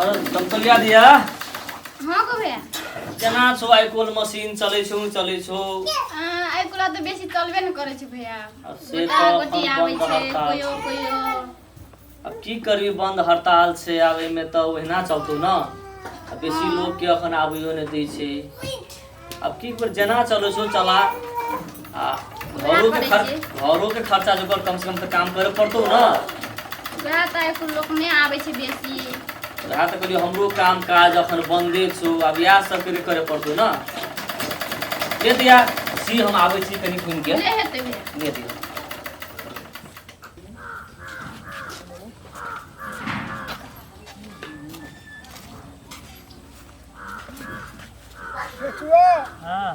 और समतोलिया दिया। हाँ गो भैया। केना छौ? आइ कोल मशीन चलै छौ, चलै छौ? आइ कोला तऽ बेसी चलबे ने करै छै भैया। आ से गोटा तऽ गोटी एखन आबै बन्द छै हड़ताल कोयो छै। कोयो। आब की करबी, बन्द हड़ताल छै, आब एहिमे तऽ ओहिना चलतौ ने। आ बेसी लोकके एखन आबैयो नहि दै छै। आब की कर, जेना चलै छौ चला। आ वएह घरोके करै खर्च, छियै। घरोके खर्चा जोगर कमसँ कम तऽ काम करे पड़तौ ने। वएह तऽ आइ लोक नहि आबै छै बेसी। वएह तऽ कहलियौ, हमरो काम काज अखन बन्दे छौ। आब इएह सबके भी करे पड़तौ ने। ले दिया सी, हम आबै छी कनि घुमि के। नहि हेतै भैया। ले दिया। बेचुआ। हाँ।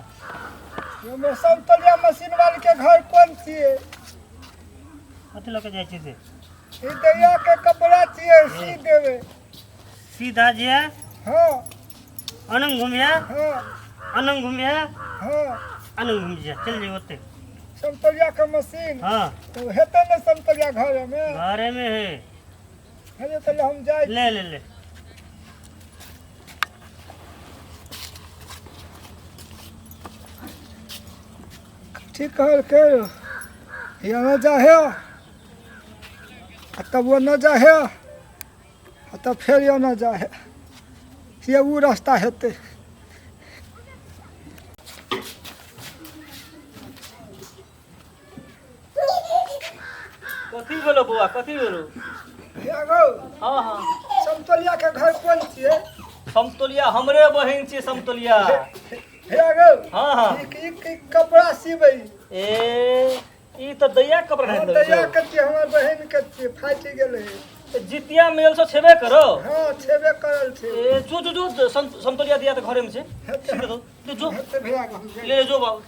यो में समतलिया मशीन वाले के घर कोन छियै? कथी लऽ के जाइ छी से? ई दैया के कपड़ा छियै, सी देबै। सीधा जिया। हाँ। अनंग घुमिया। हाँ। अनंग घुमिया। हाँ। अनंग घुम जिया, चल जाइए ओते। समतलिया के मशीन? हाँ। तो हेतै ने समतलिया घर में? घरे में है। हेतै तऽ हम जाइ। ले ले ले। ठीक कहलकै, यहाँ जाहे आ तब वो न जाहे आ तब फेर यहाँ जाहे, ये ओ रास्ता हेतै। कथी भेलो बौआ, कथी भेलो? हे गौ। हाँ हाँ। समतोलिया के घर कोन छियै? समतोलिया हमरे बहिन छियै समतोलिया। हे गौ। हाँ हाँ। ई ई कपड़ा सिबै। ए, ई तऽ दैया के कपड़ा। हाँ। ढाँकि दैया देलकै। के छियै, हमर बहिन के छियै, फाटि गेलै। तऽ जितिया मेल से छेबे करो। हाँ, छेबे करल छै। ए, जो जो जो, समतोलिया दिया तऽ घरे में छै। सीधे दो, ले जो। हेतै भैया के हम ले जो बाबू।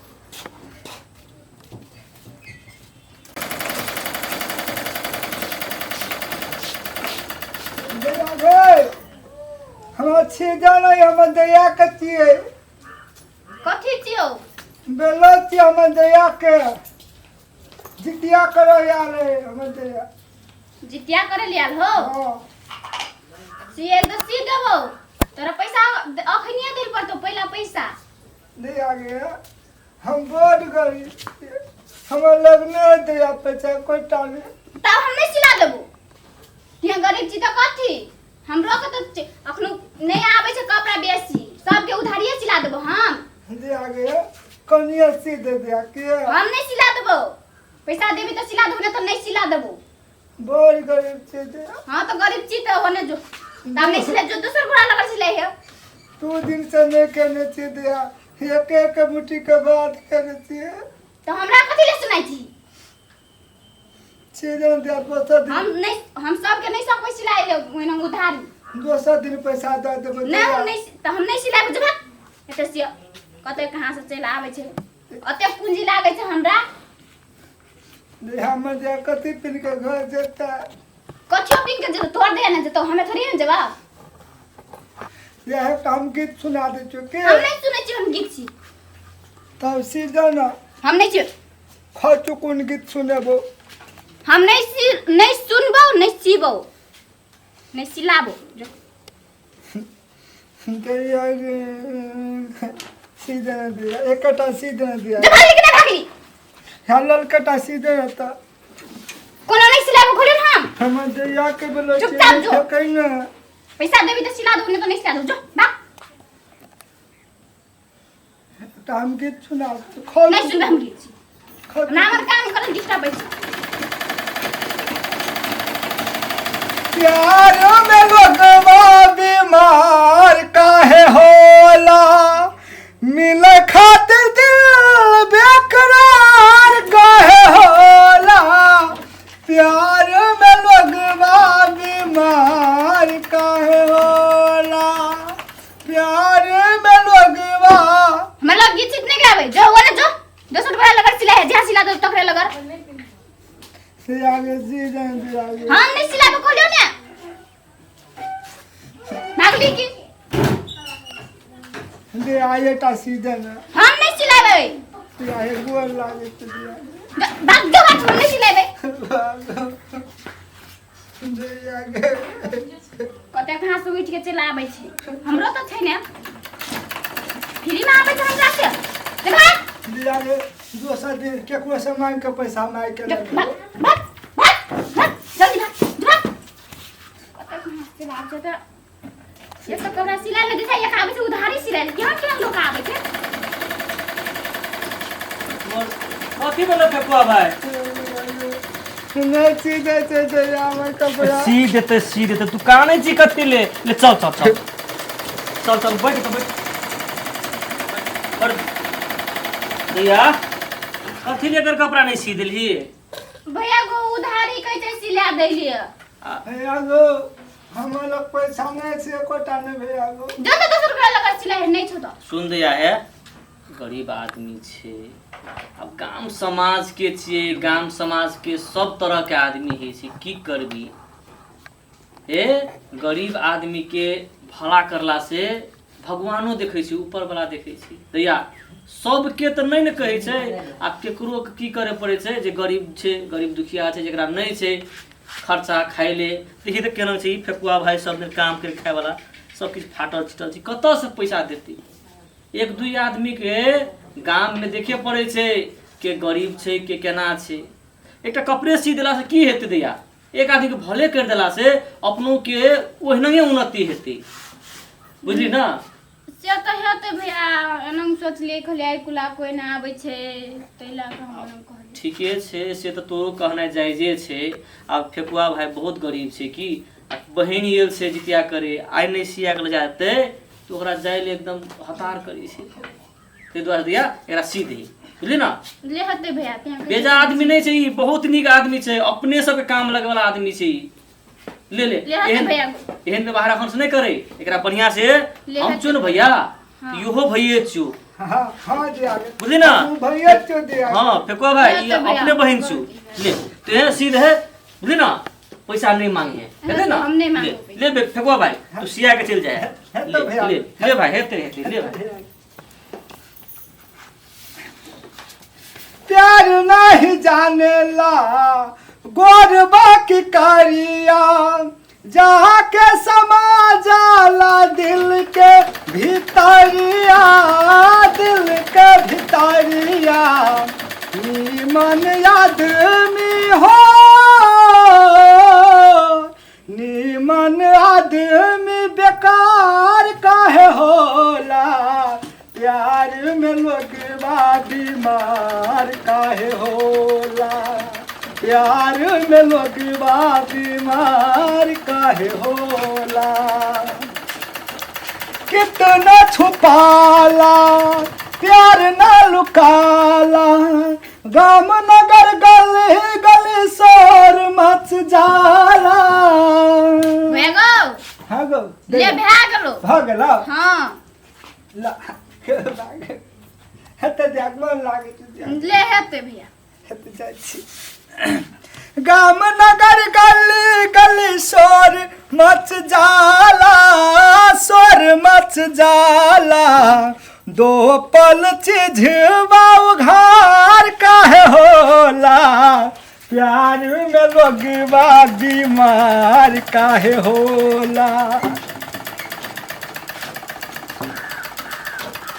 दैया गे, हमरा छी जानै, हमर दैया के छियै। कथी छियौ? बेलो छियै हमर दैया के, जितिया करे आयल है हमर दैया। जितिया करे ले आयल हो? हाँ। सिए तऽ सी देबौ, तोरा पैसा अखनिए देल पड़तौ, पहिला पैसा। दैया गे, हम बड़ गरीब छियै, हमर लग नहि दैया पैसा कोइ नहीं। तब हम नहीं सिला देबो। तिहाँ गरीब छी तऽ कथी, हमरो के तऽ अखनो नहीं आबै छै कपड़ा बेसी, सबके उधारिये सिला देबो हम। दैया गे, कनिए सी दे दिया के। हम नहीं सिला देबो। पैसा देबी तऽ सिला देबो, नहीं तऽ नहीं सिला देबो। बड़ गरीब छियै दैया। हाँ तऽ गरीब छी तऽ होने जो, तब नहीं सिला जो, दोसर गोरा लगल सिलाई है। दू दिन से नहि केने छियै दैया, एक एक मुट्ठी के बात केने छियै। तऽ हमरा कथी ले सुनाइ छी? सीजन दिया दोसर दिन। हम नहीं, हम सबके नहीं सब कोई सिलाई है ओहिना उधारी। दोसर दिन पैसा दऽ देबै। नहीं, हम नहीं, तऽ हम नहीं सिलाइ जेबा। एते से कते कहाँ से चलि आबै छै, ओते पूंजी लागै छै हमरा। हमर जे कथी पिन के घर जेतै? कथियो पिन के जेतौ, तोहर देह ने जेतौ, हमे थोड़ी ने जेबा। यह तऽ हम गीत सुना दै छियौ के। हम नहीं सुनै छी, हम गीत छी। तब सीजन। हम नहीं छी। खर्च कोन गीत सुनेबो? हम नहीं सी, नहीं सुनबो, नहीं सीबो, नहीं सिलाबो जो। सीजन दिया, एकटा सीजन दिया। जो भागली कि नहीं भागली? हलल कटा सीजन तऽ। कोनो नहीं सिलाबो, खोलियो ना हम। हमर दैया के बोलो। चुपचाप जो। कहीं ना। पैसा देबी तऽ सिला देबो, नहीं तो नहीं सिला देबो, जो भाग। तऽ हम गीत सुना खोल। नहीं सुनबे हम गीत छी। खोल। हमरा हमर काम करन डिस्टर्ब होइ छै। प्यार में लोगवा बीमार काहे होला, मिले खातिर दिल बेकरार काहे होला, प्यार में लोगवा बीमार काहे होला, प्यार में लोगवा। हमरा लग गीत सीत नहीं गाबै जो, वो ना जो दोसर बड़ा लगड़ सिलाई है, जहाँ सिला दो तकरे लगड़। से आगे जी जाए जी आगे। हम नहीं सिलाबो, खोलियो ने, भागली की? दे आये टा सीजन। हम नहीं सिलाबै। से आये गोर लागे से दिया। भाग जो, भाग, हम नहीं सिलाबै। दे आगे। कथी? कते कहाँ से उठि के चलि आबै छै हमरो तऽ छै ने फ्रीमे आबै छै हमरा से देखा दिया गे दोसर दिन केकरो से मांग के पैसा मांग के भाग लेबै। भाग भाग भाग जल्दी भाग भाग कते कहाँ से चलि आबै छै तऽ एक तऽ कपड़ा सिलाइ लए दै छै एक आबै छै उधारी सिलाइ लए केहन केहन लोक आबै छै कथी भेलै फेकुआ भाई नहि सीधे छै दैया हमर कपड़ा सी देते सी देते तू कानै छी कथी ले ले चल चल चल चल चल बैठ तो बैठ पर दैया कथी लेकर कपड़ा नहीं सी देलही भैया गो उधारी कहै छै सिला दै लिए भैया गो हमर लग पैसा नहि छै एकोटा नहि भैया गो जो तऽ दोसर रुपया लगा सिलाई नहि छौ तऽ सुन दैया है गरीब आदमी छै आब गाम समाजके छियै गाम समाजके सब तरहके आदमी होइ छै की करबी हे गरीब आदमीके भला करला से भगवानो देखै छै ऊपरवला देखै छै दैया सबके तऽ नहि ने कहै छै आ केकरो की करे पड़ै छै जे गरीब छै गरीब दुखिया छै जकरा नहि छै खर्चा खाइ ले देखी तऽ केना छै ई फेकुआ भाइ सब दिन काम करि खायवला सब किछु फाटल छिटल छै कतऽसँ पैसा देतै एक दुई आदमीके गाममे देखे पड़ै छै के गरीब छै के केना छै एकटा कपड़े सी देलासँ की हेतै दैया एक आदमीके भले करि देलासँ अपनोके ओहिनाए उन्नति हेतै बुझली ने से तऽ हेतै भैया एना सोचलियै कहलियै आइ कुला कोइ नहि आबै छै ताहि लए कऽ हम एना कहलियै ठीके छै से तऽ तोरो कहनाइ जायजे छै आब फेकुआ भाय बहुत गरीब छै की आ बहिन आयल छै जितिया करे आइ नहि सिया के लऽ जेतै तऽ ओकरा जाइ लए एकदम हतार करै छै ताहि दुआरे दैया एकरा सी दही बुझली ने ले हेतै भैया तें बेजा आदमी नहि छै ई बहुत नीक आदमी छै अपने सबके काम लगेवला आदमी छै ई ले ले ले हेतै एहन भैया एहन व्यवहार एखन से नहि करे एकरा बढ़िया से ले हम हेतै। चुन भैया हाँ। इहो भैये छौ हाँ हाँ दिया गे बुझली ना तू भैया छौ दिया गे। हाँ फेकुआ भाई ले ई हेतै भैया। अपने बहिन छौ ले तो एहन सीध है बुझली ना पैसा नहीं मांगे हेतै ना हम नहीं ले मांगबो ले बे फेकुआ भाई तू सिया के चल जाए हेतौ ले भैया। ले ले भाई हेतै हेतै ले भाई प्यार नहीं जानेला गोरबा की करिया जहाँ के समा जाला दिल के भीतरिया दिल के भीतरिया नीमन आदमी हो नीमन आदमी बेकार काहे होला प्यार में लोगवा बीमार काहे होला प्यार में लोगवा बीमार काहे होला कितना छुपाला प्यार न लुकाला गाम नगर गली गली शोर मच जाला भए गौ हाँ गौ ले भए गेलो भऽ गेलो हाँ ला हेतै जाक मन लागै छै जाक। ले हेतै भैया हेतै जाइ छी गाम नगर गली गली शोर मच जाला शोर मच जाला दो पल चिझवा उघार काहे होला प्यार में लोगवा बीमार काहे होला